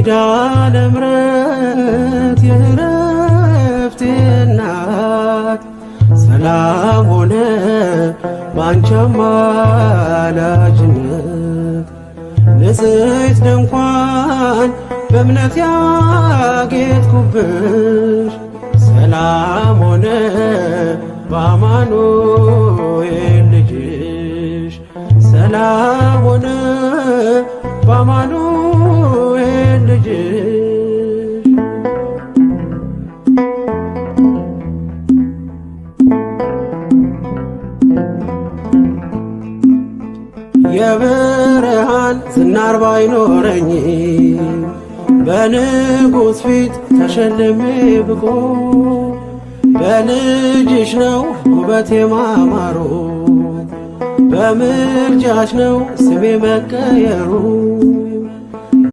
ኪዳነ ምሕረት የእረፍቴ እናት ሰላም ሆነ ባንቺ አማላጅነት። ንጽሕት ድንኳን በእምነት ያጌጥኩብሽ ሰላም ሆነ በአማኑኤል ልጅሽ፣ ሰላም ሆነ በአማኑኤል ልጅሽ። የብርሃን ዝናር ባይኖረኝ በንጉሥ ፊት ተሸልሜ ብቆ በልጅሽ ነው ውበቴ ማማሩ፣ በምልጃሽ ነው ስሜ መቀየሩ።